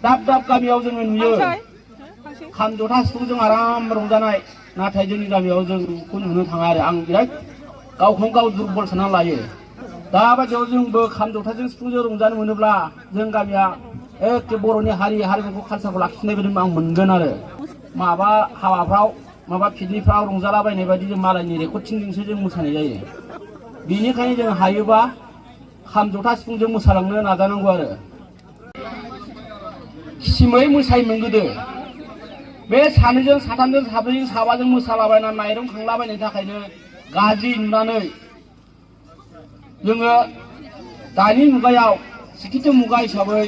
दाब दाब गामियाव जोङो नुयो खाम जथा सिफुंजों आराम रंजानाय नाथाय जोंनि गामियाव जों बेखौ नुनो थाङा आरो आं बिराद गावखौनो गाव दुरबल सानना लायो दाबायदियाव जोंबो खाम जथाजों सिफुंजों रंजानो मोनोब्ला जों गामिया एखे बर'नि हारिमुखौ कालसारखौ लाखिनाय बायदि आं मोनगोन आरो माबा हाबाफ्राव माबा पिकनिकफ्राव रंजालाबायनाय बायदि जों मालायनि रेकर्डिंजोंसो जों मोसानाय जायो बेनिखायनो जों हायोबा खाम जथा सिफुंजों मोसालांनो नाजानांगौ आरो खिसिमै मोसायोमोन गोदो बे सानैजों साथामजों साब्रैजों साबाजों मोसालाबायना माइरं खांलाबायनायनि थाखायनो गाज्रि नुनानै जोङो दानि मुगायाव शिक्षित मुगा हिसाबै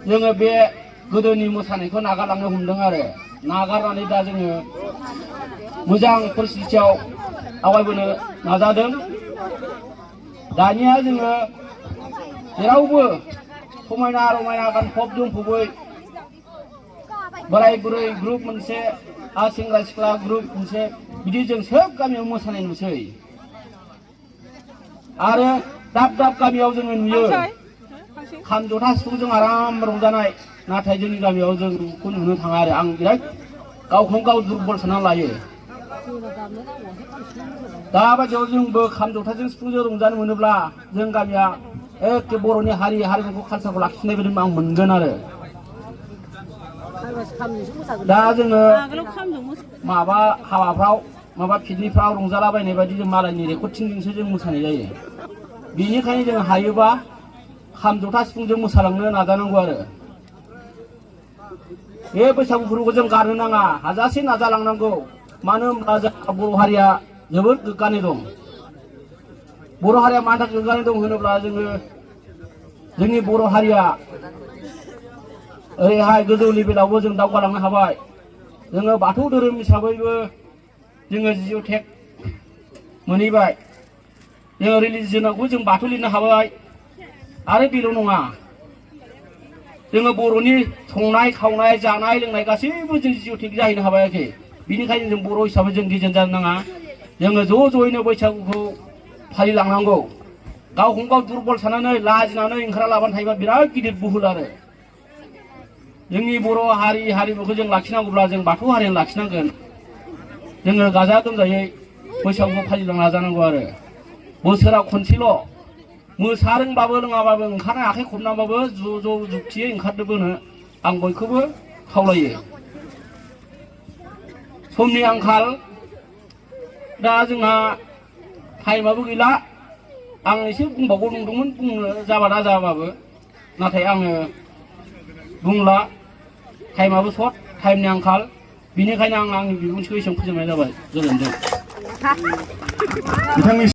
जोङो बे गोदोनि मोसानायखौ नागारलांनो हमदों आरो नागारनानै दा जोङो मोजां परिस्थितियाव आवगायबोनो नाजादों दानिया जोङो जेरावबो समायना रमायना गानफब जोमफबै बोराय बुरै ग्रुप मोनसे आरो सेंग्रा सिख्ला ग्रुप मोनसे बिदि जों सोब गामियाव मोसानाय नुसै आरो दाब दाब गामियाव जोङो नुयो खाम जथा सिफुंजों आराम रंजानाय नाथाय जोंनि गामियाव जों बेखौ नुनो थाङा आरो आं बिराद गावखौनो गाव दुरबल सानना लायो दाबायदियाव जोंबो खाम जथाजों सिफुंजों रंजानो मोनोब्ला जों गामिया एखे बर'नि हारिमुखौ कालसारखौ लाखिनाय बायदि आं मोनगोन आरो दा जोङो माबा हाबाफ्राव माबा पिकनिकफ्राव रंजालाबायनाय बायदि जों मालायनि रेकर्डिंजोंसो जों मोसानाय जायो बेनिखायनो जों हायोबा खाम जथा सिफुंजों मोसालांनो नाजानांगौ आरो बे बैसागु फोरबोखौ जों गारनो नाङा हाजासे नाजालांनांगौ मानो होनब्ला जोंहा बर' हारिया जोबोद गोग्गानाय दं बर' हारिया मानि थाखाय गोग्गानाय दं होनोब्ला जोङो जोंनि बर' हारिया ओरैहाय गोजौ लेभेलावबो जों दावगालांनो हाबाय जोङो बाथौ धोरोम हिसाबैबो जोङो जिअ' टेग मोनहैबाय जोङो रिलिजियनावबो जों बाथौ लिरनो हाबाय आरो बेल' नङा जोङो बर'नि संनाय खावनाय जानाय लोंनाय गासैबो जों जिअ' टेग जाहैनो हाबायाखै बिनिखायनो जों बर' हिसाबै जों गिजेन जानो नाङा जोङो ज' ज'यैनो बैसागुखौ फालिलांनांगौ गावखौनो गाव दुरबल साननानै लाजिनानै ओंखारालाबानो थायोबा बिराद गिदिर बुहुल आरो जोंनि बर' हारिमुखौ जों लाखिनांगौब्ला जों बाथौ हारियानो लाखिनांगोन जोङो गाजा गोमजायै बैसागुखौ फालिलांनो नाजानांगौ आरो बोसोराव खनसेल' मोसा रोंबाबो रोङाबाबो ओंखारनाय आखाइ खबनाबाबो ज' ज' जुक्तियै ओंखारदोंबोनो आं बयखौबो खावलायो समनि आंखाल दा जोंहा टाइमाबो गैला आं एसे बुंबावगौ नंदोंमोन बुंनो जाबा दा जाबाबो नाथाय आङो बुंला टाइमाबो सर्ट टाइमनि आंखाल बिनिखायनो आं आंनि बिबुंथिखौ एसेबां फोजोबनाय जाबाय गोजोनथों।